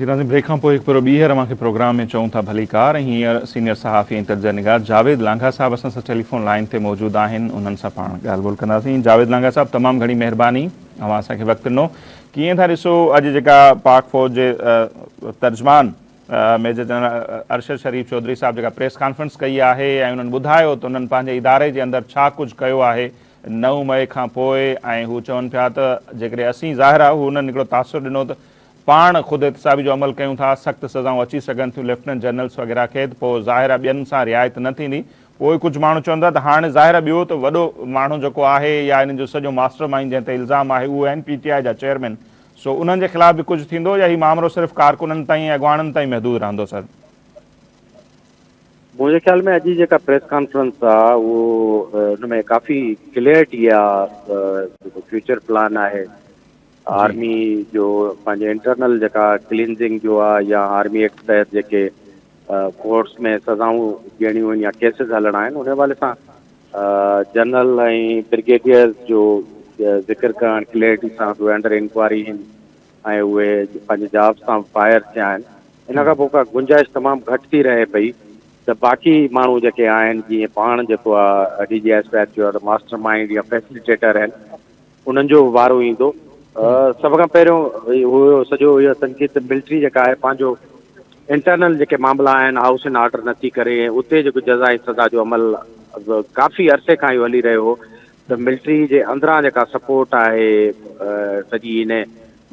جي ناظرين بريڪ کان پوء هڪ ڀيرو ٻيهر اوهان کي پروگرام ۾ چئون ٿا ڀليڪار ۽ هينئر سينيئر صحافي ۽ تجزيه نگار جاويد لانگاهه صاحب اسان سان ٽيليفون لائين تي موجود آهن انهن سان پاڻ ڳالهه ٻولهه ڪنداسين جاويد لانگاهه صاحب تمام گهڻي مهرباني اوهان اسان کي وقت ڏنو ڪيئن ٿا ڏسو اڄ جيڪا پاڪ فوج جي ترجمان ميجر جنرل ارشد شريف چوڌري صاحب جيڪا پريس ڪانفرنس ڪئي آهي ۽ انهن ٻڌايو ته انهن پنهنجي اداري جي اندر ڇا ڪجهه ڪيو آهي 9 مئي کان پوء ۽ هو چون پيا ته جيڪڏهن اسين ظاهر آهي هو انهن هڪڙو تاثر ڏنو ته پاڻ خود احتسابي جو عمل ڪيون ٿا، سخت سزائون اچي سگهن ٿيون ليفٽيننٽ جنرلز وغيره کي ته پوء ظاهر آهي ٻين سان رعايت نه ٿيندي. پوء ڪجهه ماڻهو چون ٿا ته هاڻي ظاهر آهي ٻيو ته وڏو ماڻهو جيڪو آهي يا انهن جو سڄو ماسٽر مائينڊ جنهن تي الزام آهي اهو آهن پي ٽي آء جا چيئرمين سو انهن جي خلاف به ڪجهه ٿيندو يا هي مامرو صرف ڪارڪنن تائين ۽ اڳواڻن تائين محدود رهندو سر؟ منهنجي خيال ۾ اڄ جي جيڪا پريس ڪانفرنس آ اهو ان ۾ ڪافي ڪليئرٽي آ جيڪو فيوچر پلان آهي آرمي جو پنهنجي انٽرنل جيڪا ڪلينزنگ جو آ يا آرمي ايڪٽ تحت جيڪي ڪورٽس ۾ سزائون ڏيڻيون آهن يا ڪيسز هلڻا آهن ان حوالي سان جنرل ۽ برگيڊيئرز جو ذڪر ڪرڻ ڪليئرٽي سان اهي انڊر انڪوائري آهن ۽ اهي پنهنجي جابس تان فائر ٿيا آهن ان کان پوء ڪا گنجائش تمام گهٽ ٿي رهي پئي ته باقي ماڻهو جيڪي آهن جيئن پاڻ جيڪو آ D G I S P R چيو آ ته ماسٽر مائنڊ يا فيسليٽيٽر آهن انهن جو به وارو ايندو. سڀ کان پهريون اهو سڄو اهو تنقيد ته ملٽري جيڪا آهي پنهنجو انٽرنل جيڪي معاملا آهن هائوس اينڊ آرڊر نٿي ڪري ۽ اتي جيڪو جزا ۽ سزا جو عمل ڪافي عرصي کان اهو هلي رهيو هو ته ملٽري جي اندران جيڪا سپورٽ آهي سڄي ان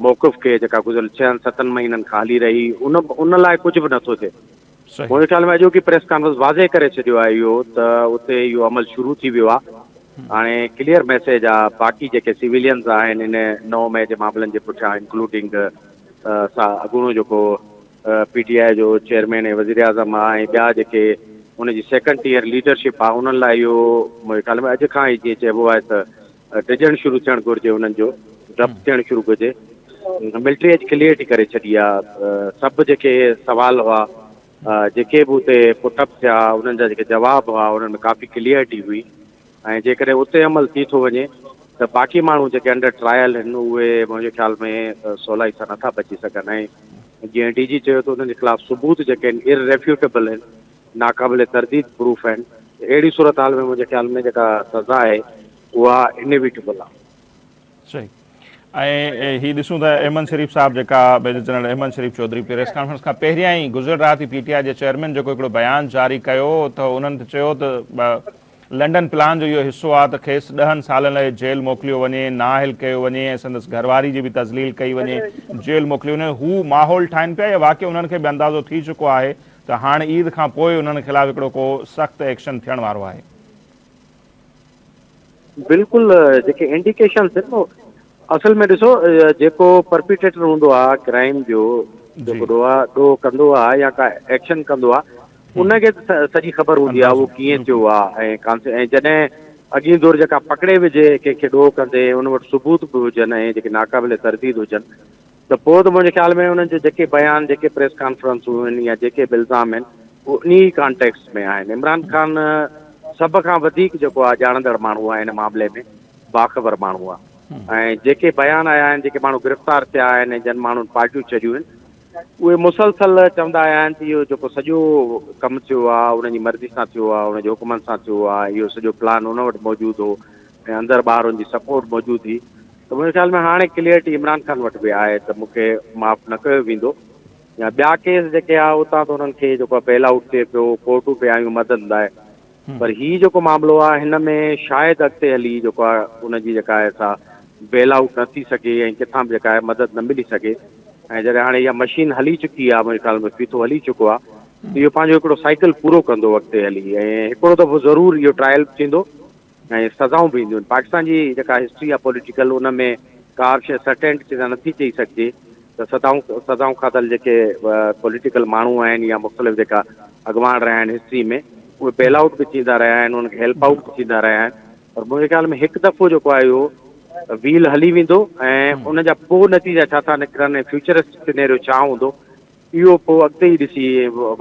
موقف کي جيڪا گذريل ڇهن ستن مهينن کان هلي رهي ان ان لاء ڪجهه به نٿو ٿئي. منهنجي خيال ۾ اڄوڪي پريس ڪانفرنس واضح ڪري ڇڏيو آهي اهو ته اتي اهو عمل شروع ٿي ويو آهي هاڻي ڪليئر ميسيج آهي باقي جيڪي سويلينز آهن ان 9 مئي جي معاملن جي پٺيان انڪلوڊنگ سا اڳوڻو جيڪو پي ٽي آء جو چيئرمين ۽ وزيراعظم آهي ۽ ٻيا جيڪي ان جي سيڪنڊ ٽيئر ليڊرشپ آهي انهن لاء اهو منهنجي خيال ۾ اڄ کان ئي جيئن چئبو آهي ته ڊڄڻ شروع ٿيڻ گهرجي انهن جو ڊپ ٿيڻ شروع گهرجي ملٽري اڄ ڪليئرٽي ڪري ڇڏي آ سڀ جيڪي سوال هئا جيڪي به اتي پٽ اپ ٿيا انهن جا جيڪي جواب هئا انهن ۾ ڪافي ڪليئرٽي هئي ۽ جيڪڏهن اتي عمل ٿي ٿو وڃي ته باقي ماڻهو جيڪي انڊر ٽرائل آهن اهي منهنجي خيال ۾ سولائي سان نٿا بچي سگهن ۽ جيئن ڊي جي چيو ته انهن جي خلاف ثبوت جيڪي آهن ارريفيوٽيبل آهن ناقابل ترديد پروف آهن ته اهڙي صورتحال ۾ منهنجي خيال ۾ جيڪا سزا آهي اها انيويٽبل آهي. صحيح ۽ هي ڏسون ته احمد شريف صاحب جيڪا major general Ahmed Sharif Chaudhry press conference کان پهريان ئي گذريل رات ئي پي ٽي آء جي چيئرمين جيڪو هڪڙو بيان جاري ڪيو ته انهن ته چيو ته لنڊن پلان جو اهو حصو آهي ته کيس ڏهن سالن لاء جيل موڪليو وڃي، نااهل ڪيو وڃي ۽ سندس گهرواري جي به تذليل ڪئي وڃي، جيل موڪليو وڃي، هو ماحول ٺاهين پيا يا واقعي انهن کي به اندازو ٿي چڪو آهي ته هاڻ عيد کان پوء انهن خلاف هڪڙو ڪو سخت ايڪشن ٿيڻ وارو آهي. بلڪل جيڪي انڊيڪيشنز آهن اصل ۾ ڏسو جيڪو پرپيٽريٽر هوندو آهي ڪرائيم جو جيڪو ڏوهه ڏوهه ڪندو آهي يا ڪا ايڪشن ڪندو آهي ان کي سڄي خبر هوندي آهي اهو ڪيئن ٿيو آهي ۽ ۽ جڏهن اڳين دور جيڪا پڪڙي وجهي ڪنهن کي ڏوهه ڪندي ان وٽ ثبوت به هجن ۽ جيڪي ناقابل ترديد هجن ته پوء ته منهنجي خيال ۾ انهن جا جيڪي بيان جيڪي پريس ڪانفرنسون آهن يا جيڪي به الزام آهن اهي انهي ئي ڪانٽيڪسٽ ۾ آهن عمران خان سڀ کان وڌيڪ جيڪو آهي ڄاڻندڙ ماڻهو آهي هن معاملي ۾ باخبر ماڻهو آهي ۽ جيڪي بيان آيا آهن جيڪي ماڻهو گرفتار ٿيا آهن ۽ جن ماڻهن پارٽيون ڇڏيون آهن اهي مسلسل چوندا آيا آهن ته اهو جيڪو سڄو ڪم ٿيو آهي انهن جي مرضي سان ٿيو آهي ان جي حڪمن سان ٿيو آهي اهو سڄو پلان ان وٽ موجود هو ۽ اندر ٻاهر ان جي سپورٽ موجود هئي ته منهنجي خيال ۾ هاڻي ڪليئرٽي عمران خان وٽ به آهي ته مون کي معاف نه ڪيو ويندو يا ٻيا ڪيس جيڪي آهي اتان ته انهن کي جيڪو بيل آئوٽ ٿئي پيو ڪورٽون پي آيون مدد لاء پر هي جيڪو معاملو آهي هن ۾ شايد اڳتي هلي جيڪو آهي ان جي جيڪا آهي سا بيل آئوٽ نه ٿي سگهي ۽ ڪٿان به جيڪا آهي مدد نه ملي سگهي ۽ جڏهن هاڻي اها مشين هلي چڪي آهي منهنجي خيال ۾ ڦيٿو هلي چڪو آهي ته اهو پنهنجو هڪڙو سائيڪل پورو ڪندو اڳتي هلي ۽ هڪڙو دفعو ضرور اهو ٽرائل به ٿيندو ۽ سزائون به اينديون. پاڪستان جي جيڪا هسٽري آهي پوليٽيڪل ان ۾ ڪا به شيء سرٽينٽي سان نٿي چئي سگهجي ته سزائون سزائون کاڌل جيڪي پوليٽيڪل ماڻهو آهن يا مختلف جيڪا اڳواڻ رهيا آهن هسٽري ۾ اهي بيل آئوٽ به ٿيندا رهيا آهن انهن کي هيلپ آئوٽ به ٿيندا رهيا آهن پر منهنجي خيال ۾ هڪ دفعو جيڪو آهي اهو ويل هلي ويندو ۽ ان جا پوء نتيجا ڇا ٿا نڪرن ۽ فيوچرسٽڪ سينيريو ڇا هوندو اهو پوء اڳتي ئي ڏسي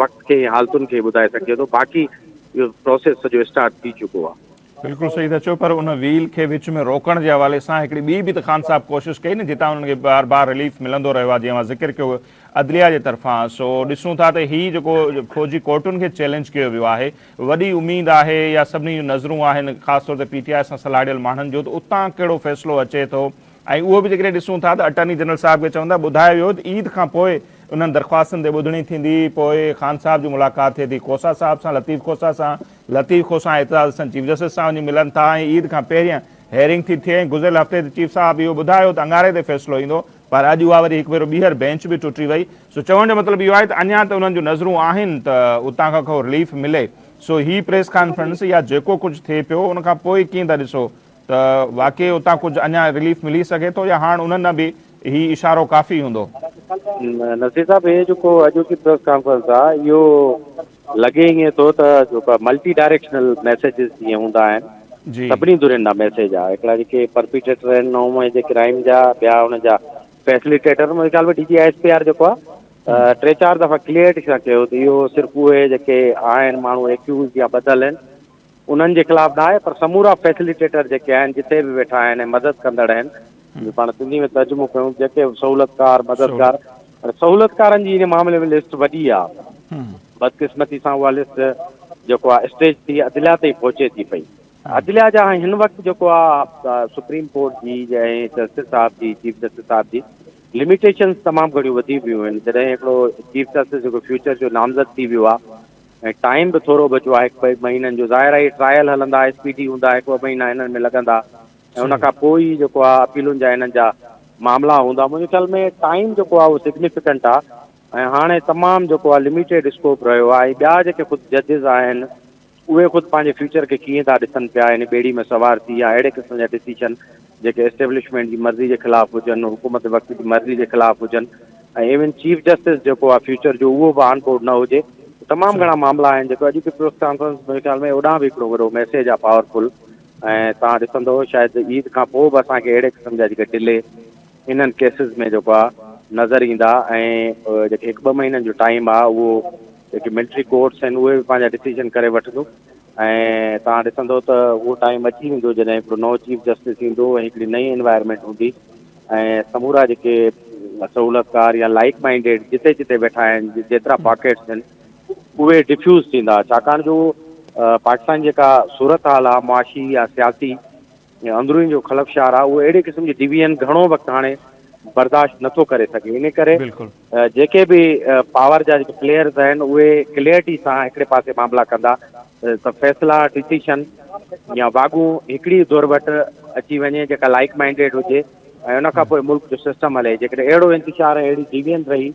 وقت کي ۽ حالتن کي ٻڌائي سگهجي ٿو باقي اهو پروسيس سڄو اسٽارٽ ٿي چڪو آهي. بلڪل صحيح ٿا چئو پر ان ويل کي وچ ۾ روڪڻ جي حوالي سان هڪڙي ٻي به ته خان صاحب ڪوشش ڪئي نه جتان انهن کي بار بار رليف ملندو رهيو آهي جيئن اوهان ذڪر ڪيو عدليه جي طرفان سو ڏسون ٿا ته هي جيڪو فوجي ڪورٽن کي چئلينج ڪيو ويو آهي وڏي اميد آهي يا سڀني جون نظرون آهن خاص طور تي پي ٽي آء سان سلهاڙيل ماڻهن جو ته اتان ڪهڙو فيصلو اچي ٿو ۽ اهو به جيڪڏهن ڏسون ٿا ته اٽارني جنرل صاحب کي چوندا ٻڌايو ويو ته عيد کان پوء انهن درخواستن تي ٻڌڻي ٿيندي پوء خان صاحب جي ملاقات ٿئي ٿي کوسا صاحب سان لطيف کوسا سان لطيف کوسا ۽ اعتزاز حسن چيف جسٽس سان وڃي ملن ٿا ۽ عيد کان پهريان هيئرنگ ٿي ٿئي ۽ گذريل هفتي ته چيف صاحب اهو ٻڌايو ته اڱاري تي فيصلو ايندو پر اڄ اها وري هڪ ڀيرو ٻيهر بينچ به ٽٽي وئي سو چوڻ جو مطلب اهو آهي ته اڃا ته انهن جون نظرون آهن ته اتان کان ڪو رليف ملي سو هي پريس ڪانفرنس يا جيڪو ڪجهه ٿئي پيو ان کان پوء ڪيئن ٿا ڏسو ته واقعي اتان ڪجهه اڃا رليف ملي سگهي ٿو يا هاڻ انهن ڏانهن به هي اشارو ڪافي هوندو؟ نصير صاحب هي جيڪو اڄوڪي پريس ڪانفرنس آ اهو لڳي ائين ٿو ته جيڪو ملٽي ڊائريڪشنل ميسيجز جيئن هوندا آهن سڀني ڌرين ڏانهن ميسيج آ هڪڙا جيڪي پرپيٽريٽر آهن 9 مئي جي ڪرائيم جا ٻيا ان جا فيسليٽيٽر منهنجي خيال ۾ D G I S P R جيڪو آ ٽي چار دفعا ڪليئرٽي سان چيو ته اهو صرف اهي جيڪي آهن ماڻهو ايڪيوز يا ٻڌل آهن انهن جي خلاف نه آهي پر سمورا فيسليٽيٽر جيڪي آهن جتي به ويٺا آهن ۽ مدد ڪندڙ آهن جي پاڻ سنڌي ۾ ترجمو ڪيون جيڪي به سهولتڪار مددگار سهولتڪارن جي ان معاملي ۾ لسٽ وڏي آهي بدقسمتي سان اها لسٽ جيڪو آهي اسٽيج ٿي عدليا تائين پهچي ٿي پئي عدليا جا هن وقت جيڪو آهي سپريم ڪورٽ جي ۽ جسٽس صاحب جي چيف جسٽس صاحب جي لميٽيشنز تمام گهڻيون وڌي ويون آهن جڏهن هڪڙو چيف جسٽس جيڪو فيوچر جو نامزد ٿي ويو آهي ۽ ٽائيم به ٿورو بچيو آهي هڪ ٻه مهينن جو ظاهر آهي ٽرائل هلندا ايس پي ڊي هوندا هڪ ٻه مهينا هنن ۾ لڳندا ۽ ان کان پوء ئي جيڪو آهي اپيلن جا هنن جا معاملا هوندا منهنجي خيال ۾ ٽائيم جيڪو آهي اهو سگنيفڪنٽ آهي ۽ هاڻي تمام جيڪو آهي لميٽيڊ اسڪوپ رهيو آهي ۽ ٻيا جيڪي خود ججز آهن اهي خود پنهنجي فيوچر کي ڪيئن ٿا ڏسن پيا ان ٻيڙي ۾ سوار ٿي يا اهڙي قسم جا ڊسيشن جيڪي اسٽيبلشمينٽ جي مرضي جي خلاف هجن حڪومت وقت جي مرضي جي خلاف هجن ۽ ايون چيف جسٽس جيڪو آهي فيوچر جو اهو به آن بورڊ نه هجي تمام گهڻا معاملا آهن جيڪو اڄ جي پريس ڪانفرنس منهنجي خيال ۾ اوڏانهن به هڪڙو وڏو ميسيج آهي پاورفل ۽ توهان ڏسندو شايد عيد کان پوء به اسان کي اهڙي قسم جا جيڪي ڊلي انهن ڪيسز ۾ جيڪو آهي نظر ايندا ۽ جيڪي هڪ ٻه مهينن جو ٽائيم آهي اهو جيڪي ملٽري ڪورٽس آهن اهي به پنهنجا ڊسيزن ڪري وٺندو ۽ توهان ڏسندو ته اهو ٽائيم اچي ويندو جڏهن هڪڙو نئون چيف جسٽس ايندو ۽ هڪڙي نئين انوائرمينٽ هوندي ۽ سمورا جيڪي سهولتڪار يا لائيڪ مائنڊيڊ جتي جتي ويٺا آهن جيترا پاڪيٽس آهن اهي ڊفيوز ٿيندا ڇاڪاڻ جو پاڪستان جيڪا صورتحال آهي معاشي يا سياسي اندروني جو خلفشار آهي اهو اهڙي قسم جي ڊويزن گهڻو وقت هاڻي برداشت نٿو ڪري سگهي ان ڪري جيڪي به پاور جا جيڪي پليئرز آهن اهي ڪليئرٽي سان هڪڙي پاسي معاملا ڪندا ته فيصلا ڊسيشن يا واڳون هڪڙي ڌر وٽ اچي وڃي جيڪا لائيڪ مائنڊيڊ هجي ۽ ان کان پوء ملڪ جو سسٽم هلي جيڪڏهن اهڙو انتشار ۽ اهڙي ڊويزن رهي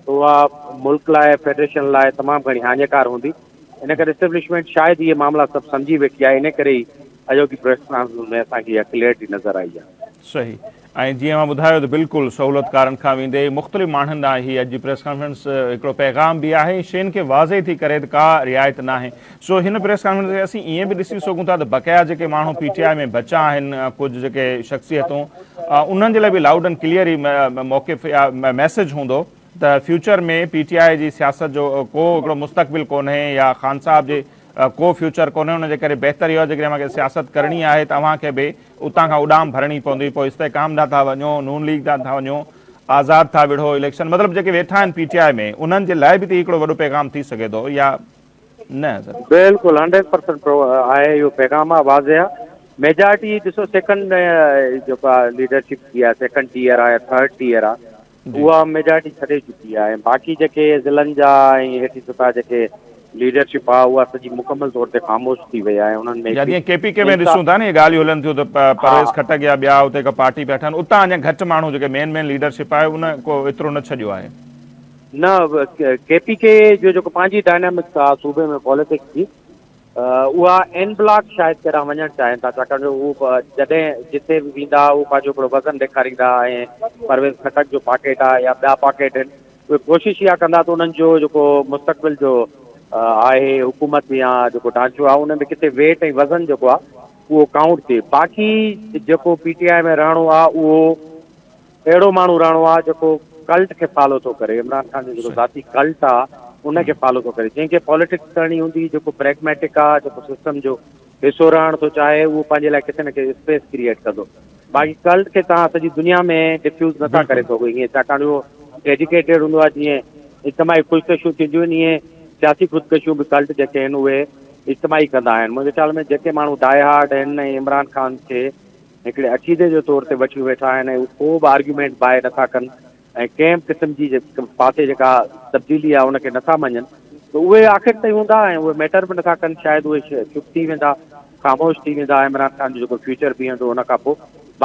ته اها ملڪ لاء فيڊريشن لاء تمام گهڻي هاڃيڪار هوندي ان ڪري اسٽيبلشمينٽ شايد اهي معاملا سڀ سمجهي ويٺي آهي ان ڪري ئي اڄوڪي پريس ڪانفرنس ۾ اسان کي اها ڪليئرٽي نظر آئي آهي. صحيح ۽ جيئن اوهان ٻڌايو ته بلڪل سهولتڪارن کان ويندي مختلف ماڻهن ڏانهن هي اڄ جي پريس ڪانفرنس هڪڙو پيغام به آهي ۽ شين کي واضح ٿي ڪري ته ڪا رعايت ناهي سو هن پريس ڪانفرنس کي اسين ائين به ڏسي سگهون ٿا ته بقايا جيڪي ماڻهو پي ٽي آء ۾ بچا آهن ڪجهه جيڪي شخصيتون انهن جي لاء به لائوڊ اينڊ ڪليئر هي موقف يا ميسيج هوندو ته فيوچر ۾ پي ٽي آء جي سياست جو ڪو هڪڙو مستقبل ڪونهي يا خان صاحب جي ڪو فيوچر ڪونهي ان جي ڪري بهتر اهو آهي جيڪڏهن اوهان کي سياست ڪرڻي آهي ته اوهان کي به اتان کان اڏام ڀرڻي پوندي پوء استحڪام ڏانهن ٿا وڃو نون ليگ ڏانهن ٿا وڃو آزاد ٿا وڙهو اليڪشن مطلب جيڪي ويٺا آهن پي ٽي آء ۾ انهن جي لاء به ته هڪڙو وڏو پيغام ٿي سگهي ٿو يا نه سر؟ بلڪل هنڊريڊ پرسنٽ آهي اهو پيغام آهي واضح آهي ميجارٽي ڏسو سيڪنڊ جيڪو آهي ليڊرشپ جي آهي سيڪنڊ ٽيئر آهي ٿرڊ ٽيئر آهي اها ميجارٽي ڇڏي چڪي آهي ۽ باقي جيڪي ضلعن جا ۽ هيٺين سطح جيڪي ليڊرشپ آهي اها سڄي مڪمل طور تي خاموش ٿي وئي آهي انهن ۾ يا جيئن ڪي پي ڪي ۾ ڏسون ٿا نه اهي ڳالهيون هلن ٿيون ته پرويز خٽڪ يا ٻيا اتي هڪ پارٽي پيا ٺهن اتان اڃا گهٽ ماڻهو جيڪي مين مين ليڊرشپ آهي ان ڪو ايترو نه ڇڏيو آهي. نه ڪي پي ڪي جو جيڪو پنهنجي ڊائنامڪس آهي صوبي ۾ پاليٽڪس جي اها اين بلاڪ شايد ڪيڏانهن وڃڻ چاهين ٿا ڇاڪاڻ جو هو جڏهن جتي به ويندا هو پنهنجو هڪڙو وزن ڏيکاريندا ۽ پرويز خٽڪ جو پاڪيٽ آهي يا ٻيا پاڪيٽ آهن اهي ڪوشش اها ڪندا ته انهن جو جيڪو مستقبل جو آهي حڪومت يا جيڪو ڍانچو آهي ان ۾ ڪٿي ويٽ ۽ وزن جيڪو آهي اهو ڪائونٽ ٿئي باقي جيڪو پي ٽي آء ۾ رهڻو آهي اهو اهڙو ماڻهو رهڻو آ جيڪو ڪلٽ کي فالو ٿو ڪري، عمران خان جو جيڪو ذاتي ڪلٽ آ ان کي فالو ٿو ڪري، جنهن کي پاليٽڪس ڪرڻي هوندي، جيڪو پريگميٽڪ آ، جيڪو سسٽم جو حصو رهڻ ٿو چاهي اهو پنهنجي لاء ڪٿي نه ڪٿي اسپيس ڪريئيٽ ڪندو. باقي ڪلٽ کي توهان سڄي دنيا ۾ ڊفيوز نٿا ڪري سگهو ائين ڇاڪاڻ جو ڊيڊيڪيٽيڊ هوندو آهي جيئن اجتماعي خودڪشيون ٿينديون آهن ايئن سياسي خودڪشيون به ڪلٽ جيڪي آهن اهي اجتماعي ڪندا آهن. منهنجي خيال ۾ جيڪي ماڻهو ڊاء هارڊ آهن ۽ عمران خان کي هڪڙي عقيدي جي طور تي وٺيون ويٺا آهن ۽ هو ڪو به آرگيومينٽ باء نٿا ڪن ۽ ڪنهن به قسم جي پاسي جيڪا تبديلي آهي ان کي نٿا مڃن ته اهي آخر تائين هوندا ۽ اهي ميٽر به نٿا ڪن شايد اهي چپ ٿي ويندا خاموش ٿي ويندا عمران خان جو جيڪو فيوچر بيهندو ان کان پوء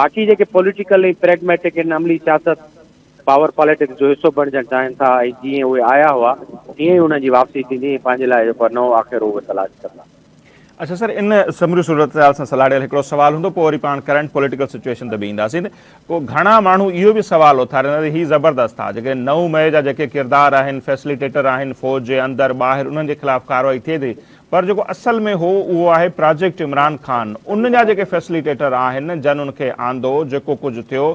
باقي جيڪي پوليٽيڪل ۽ پريگميٽڪ آهن عملي سياست پاور پاليٽڪس جو حصو بڻجڻ چاهين ٿا ۽ جيئن اهي آيا هئا تيئن ئي انهن جي واپسي ٿيندي ۽ پنهنجي لاء جيڪو آهي نئون آکيرو اهي تلاش ڪندا. اڇا سر ان سموري صورتحال سان سلهاڙيل هڪڙو سوال هوندو پوء وري پاڻ ڪرنٽ پوليٽيڪل سچوئيشن تي به اينداسين ته ڪو گهڻا ماڻهو اهو به سوال اٿارين ٿا ته هي زبردست آ جيڪڏهن نو مئي جا جيڪي ڪردار آهن فيسليٽيٽر آهن فوج جي اندر ٻاهر انهن جي خلاف ڪارروائي ٿئي ٿي پر جيڪو اصل ۾ هو اهو آهي پراجيڪٽ عمران خان ان جا جيڪي فيسليٽيٽر آهن جن ان کي آندو جيڪو ڪجهه ٿيو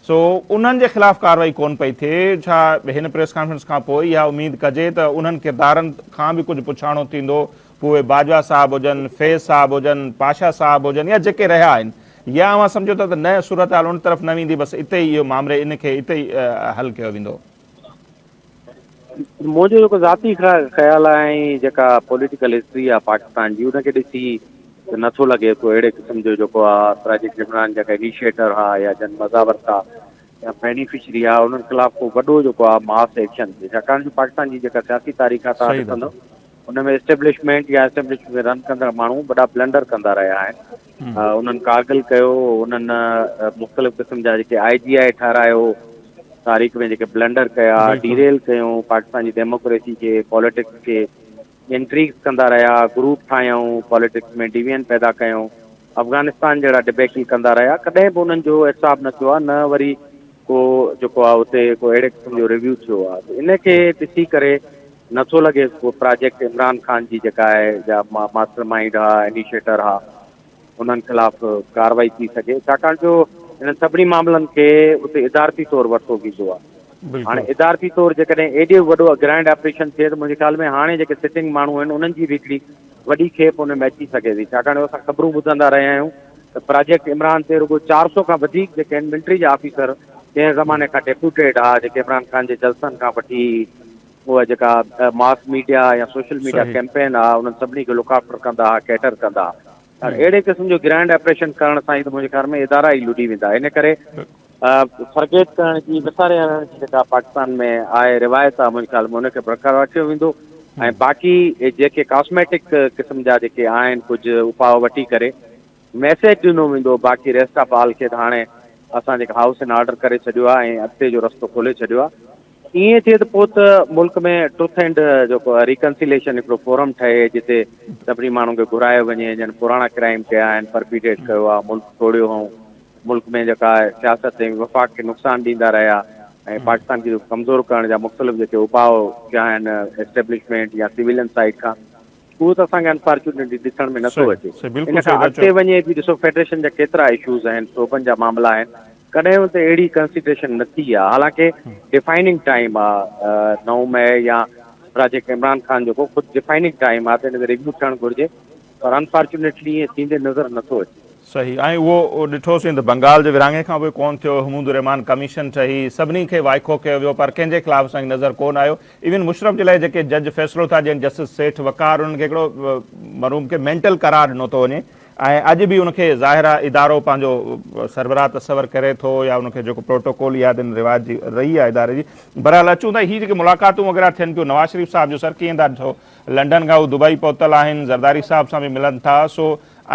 سو انهن جي خلاف ڪارروائي ڪونه پئي ٿئي، ڇا هن پريس ڪانفرنس کان پوء اها اميد ڪجي ته انهن ڪردارن کان به ڪجهه پڇاڻو ٿيندو، پوء اهي باجوا صاحب هجن، فيض صاحب هجن، پاشا صاحب هجن يا جيڪي رهيا آهن، يا اوهان سمجهو ٿا ته نه صورتحال ان طرف نه ويندي بس اتي ئي اهو مامري ان کي اتي ئي حل ڪيو ويندو. منهنجو جيڪو ذاتي خيال آهي ۽ جيڪا پوليٽيڪل هسٽري آهي پاڪستان جي ان کي ڏسي ته نٿو لڳي ڪو اهڙي قسم جو جيڪو آهي پراجيڪٽ عمران جيڪا انيشيٽر ها يا جن مزا ورتا يا بينيفشري ها انهن خلاف ڪو وڏو جيڪو آهي ماس ايڪشن ٿئي ڇاڪاڻ جو پاڪستان جي جيڪا سياسي تاريخ آهي توهان ڏسندو ان ۾ اسٽيبلشمينٽ يا اسٽيبلشمينٽ ۾ رن ڪندڙ ماڻهو وڏا بلنڊر ڪندا رهيا آهن انهن ڪارگل ڪيو، انهن مختلف قسم جا جيڪي آء جي آء ٺهرايو، تاريخ ۾ جيڪي بلنڊر ڪيا، ڊيريل ڪيون پاڪستان جي ڊيموڪريسي کي، پاليٽڪس کي، انٽريگز ڪندا رهيا، گروپ ٺاهيائون، پاليٽڪس ۾ ڊويزن پيدا ڪيائون، افغانستان جهڙا ڊبيڪل ڪندا رهيا، ڪڏهن به انهن جو احتساب نه ٿيو آهي نه وري ڪو جيڪو آهي اتي ڪو اهڙي قسم جو ريويو ٿيو آهي ته ان کي ڏسي ڪري نٿو لڳي ڪو پراجيڪٽ عمران خان جي جيڪا آهي جا ماسٽر مائينڊ ها انيشيٽر ها انهن خلاف ڪارروائي ٿي سگهي ڇاڪاڻ جو انهن سڀني معاملن کي اتي ادارتي طور ورتو ويندو آهي هاڻي ادارتي طور جيڪڏهن ايڏي وڏو گرينڊ آپريشن ٿئي ته منهنجي خيال ۾ هاڻي جيڪي سٽنگ ماڻهو آهن انهن جي به هڪڙي وڏي کيپ ان ۾ اچي سگهي ٿي ڇاڪاڻ جو اسان خبرون ٻڌندا رهيا آهيون ته پراجيڪٽ عمران تي رڳو 400 کان وڌيڪ جيڪي آهن ملٽري جا آفيسر ڪنهن زماني کان ڊيپوٽيڊ ها جيڪي عمران خان جي جلسن کان وٺي اها جيڪا ماس ميڊيا يا سوشل ميڊيا ڪيمپين آ انهن سڀني کي لڪ آفٽر ڪندا ها ڪيٽر ڪندا ها اهڙي قسم جو گرينڊ آپريشن ڪرڻ سان ئي ته منهنجي خيال ۾ ادارا ئي لڏي ويندا ان ڪري فرگيٽ ڪرڻ جي وساري هلڻ جي جيڪا پاڪستان ۾ آهي روايت آ منهنجي خيال ۾ ان کي برقرار رکيو ويندو ۽ باقي جيڪي ڪاسميٽڪ قسم جا جيڪي آهن ڪجهه اپاء وٺي ڪري ميسيج ڏنو ويندو باقي ريسٽ آف آل کي ته هاڻي اسان جيڪا هائوس ان آرڊر ڪري ڇڏيو آهي ۽ اڳتي جو رستو کولي ڇڏيو آهي ائين ٿئي ته پوء ته ملڪ ۾ ٽروٿ اينڊ جيڪو ريڪنسيليشن هڪڙو فورم ٺهي جتي سڀني ماڻهن کي گهرايو وڃي جن پراڻا ڪرائيم ڪيا آهن پرپيٽريٽ ڪيو آهي ملڪ ٽوڙيو هئون ملڪ ۾ جيڪا سياست ۽ وفاق کي نقصان ڏيندا رهيا ۽ پاڪستان کي ڪمزور ڪرڻ جا مختلف جيڪي اپاء ڪيا آهن اسٽيبلشمينٽ يا سويلين سائيڊ کان اهو ته اسان کي انفارچونيٽلي ڏسڻ ۾ نٿو اچي. ان کان اڳتي وڃي به ڏسو فيڊريشن جا ڪيترا اشوز آهن، صوبن جا معاملا آهن، ڪڏهن به ته اهڙي ڪنسيڊريشن نه ٿي آهي، حالانڪه ڊفائننگ ٽائيم آهي 9 مئي يا پراجيڪٽ عمران خان جيڪو خود ڊفائننگ ٽائيم آهي ته ان تي ريويو ٿيڻ گهرجي پر انفارچونيٽلي ائين ٿيندي نظر نٿو اچي. صحيح ۽ اهو ڏٺوسين ته بنگال جي ورهاڱي کان پوء ڪونه ٿيو، حمود الرحمان ڪميشن ٺهي، سڀني کي وائکو ڪيو ويو پر ڪنهن جي خلاف اسان کي نظر ڪونه آيو، ايون مشرف جي لاء جيڪي جج فيصلو ٿا ڏين جسٽس سيٺ وقار انهن کي هڪڙو مرحوم کي مينٽل قرار ڏنو ٿو وڃي ۽ اڄ به ان کي ظاهر آهي ادارو پنهنجو سربراهه تصور ڪري ٿو يا ان کي جيڪو پروٽوڪول يا تن روايت جي رهي آهي اداري جي بهرحال اچون ٿا هي جيڪي ملاقاتون وغيره ٿين پيون نواز شريف صاحب جو سر ڪيئن ٿا ڏسو لنڊن کان هو دبئي پهتل آهن زرداري صاحب سان به ملن ٿا سو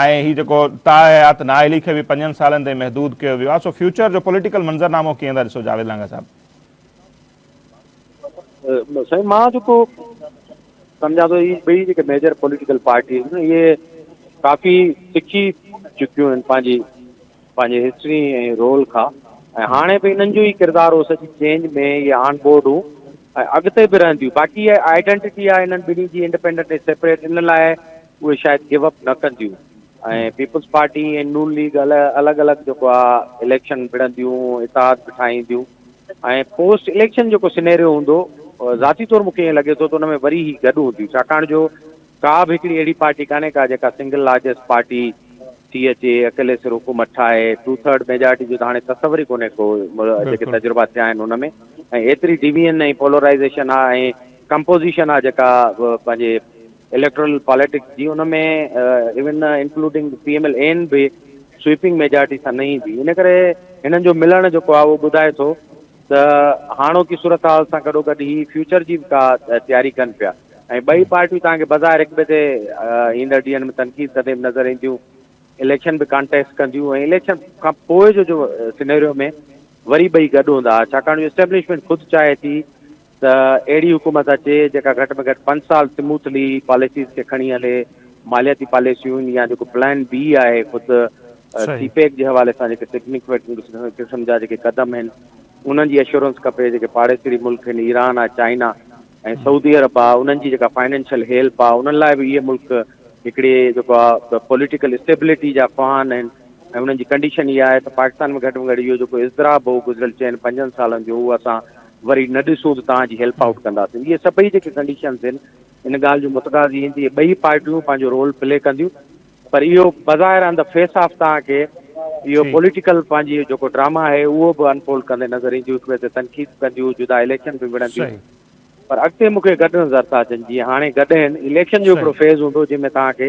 ۽ هي جيڪو تاحيات نااهلي کي به 5 سالن تائين محدود ڪيو ويو آهي سو فيوچر جو پوليٽيڪل منظرنامو ڪيئن ٿا ڏسو جاويد لانگا صاحب. سائين مان جيڪو سمجهان ٿو هي ٻئي جيڪي ميجر پوليٽيڪل پارٽيز آهن اهي ڪافي سکي چڪيون آهن پنهنجي پنهنجي هسٽري ۽ رول کان ۽ هاڻي به انهن جو ئي ڪردار هو سڄي چينج ۾ اهي آن بورڊ هو ۽ اڳتي به رهنديون باقي اها آئيڊنٽيٽي آهي انهن ٻنهي جي انڊيپينڊنٽ ۽ سيپريٽ ان لاء اهي شايد گيو اپ نه ڪنديون ۽ پيپلز پارٽي ۽ نون ليگ الڳ الڳ جيڪو آهي اليڪشن وڙهنديون اتحاد به ٺاهينديون ۽ پوسٽ اليڪشن جيڪو سينيريو هوندو ذاتي طور مونکي ائين لڳي ٿو ته ان ۾ وري هي گڏ هونديون ڇاڪاڻ جو ڪا به هڪڙي اهڙي پارٽي ڪانهي ڪا جيڪا سنگل لارجسٽ پارٽي ٿي اچي اڪيلي سر حڪومت ٺاهي ٽو ٿرڊ ميجارٽي جو ته هاڻي تصور ئي ڪونهي ڪو جيڪي تجربا ٿيا آهن ان ۾ ۽ ايتري ڊويزن ۽ پولرائيزيشن آ ۽ ڪمپوزيشن آ جيڪا پنهنجي اليڪٽرل پاليٽڪس جي ان ۾ even including P M L N به سوئپنگ ميجارٽي سان نه ايندي ان ڪري هنن جو ملڻ جيڪو آ اهو ٻڌائي ٿو ته هاڻوڪي صورتحال سان گڏوگڏ هي فيوچر جي به ڪا تياري ڪن پيا ۽ ٻئي پارٽيون توهان کي بظاهر هڪ ٻئي تي ايندڙ ڏينهن ۾ تنقيد ڪندي به نظر اينديون، اليڪشن به ڪانٽيسٽ ڪنديون ۽ اليڪشن کان پوء جو جو سينيريو ۾ وري ٻئي گڏ هوندا ڇاڪاڻ جو اسٽيبلشمينٽ خود چاهي ٿي ته اهڙي حڪومت اچي جيڪا گهٽ ۾ گهٽ پنج سال سموٿلي پاليسيز کي کڻي هلي، مالياتي پاليسيون يا جيڪو پلان بي آهي خود سي پيڪ جي حوالي سان جيڪي سگنيفڪنٽ قسم جا جيڪي قدم آهن انهن جي اشورنس کپي، جيڪي پاڙيسري ملڪ آهن ايران آهي چائنا ۽ سعودي عرب آهي انهن جي جيڪا فائنينشل هيلپ آهي انهن لاء به اهي ملڪ هڪڙي جيڪو آهي پوليٽيڪل اسٽيبلٽي جا خواهان آهن ۽ انهن جي ڪنڊيشن اها آهي ته پاڪستان ۾ گهٽ ۾ گهٽ اهو جيڪو اضطراب هو گذريل چئن پنجن سالن جو اهو اسان وري نه ڏسون ته توهان جي هيلپ آئوٽ ڪنداسين. اهي سڀئي جيڪي ڪنڊيشنز آهن ان ڳالهه جون متقاضي آهن ته اهي ٻئي پارٽيون پنهنجو رول پلي ڪنديون پر اهو بظاهر آن the fee of توهان کي اهو پوليٽيڪل پنهنجي جيڪو ڊراما آهي اهو به انفولڊ ڪندي نظر اينديون هڪ ٻئي تي تنقيد ڪنديون جدا اليڪشن به وڙهنديون پر اڳتي مون کي گڏ نظر ٿا اچن جيئن هاڻي گڏ آهن اليڪشن جو هڪڙو فيز هوندو جنهن ۾ توهان کي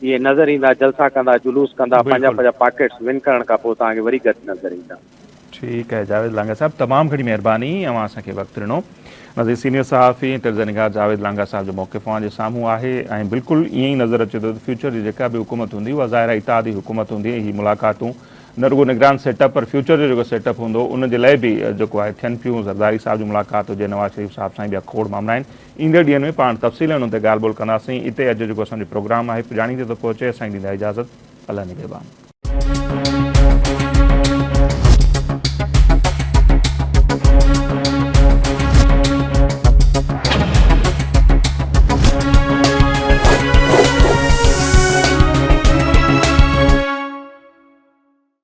اهي نظر ايندا جلسا ڪندا جلوس ڪندا پنهنجا پنهنجا پاڪيٽس ون ڪرڻ کان پوء توهان کي وري گڏ نظر ايندا. ٺيڪ آهي جاويد لانگاهه صاحب تمام گهڻي مهرباني اوهان اسان کي وقت ڏنو. ناظرين سينيئر صحافي ۽ تجزيه نگار جاويد لانگاهه صاحب جو موقف اوهان جي سامهون آهي ۽ بلڪل ائين ئي نظر اچي ٿو ته فيوچر جي جيڪا به حڪومت هوندي اها ظاهر آهي اتحادي حڪومت هوندي ۽ هي ملاقاتون نه رڳو نگران سيٽ اپ پر فيوچر جو جيڪو سيٽ اپ هوندو ان جي لاء به جيڪو آهي ٿين پيون زرداري صاحب جي ملاقات هجي نواز شريف صاحب سان ٻيا کوڙ مامرا آهن ايندڙ ڏينهن ۾ پاڻ تفصيلن ان تي ڳالهه ٻولهه ڪنداسين اتي اڄ جو جيڪو اسان جو پروگرام آهي پڄاڻي تي ٿو پهچي اسان کي ڏيندا اجازت الله نگهبان.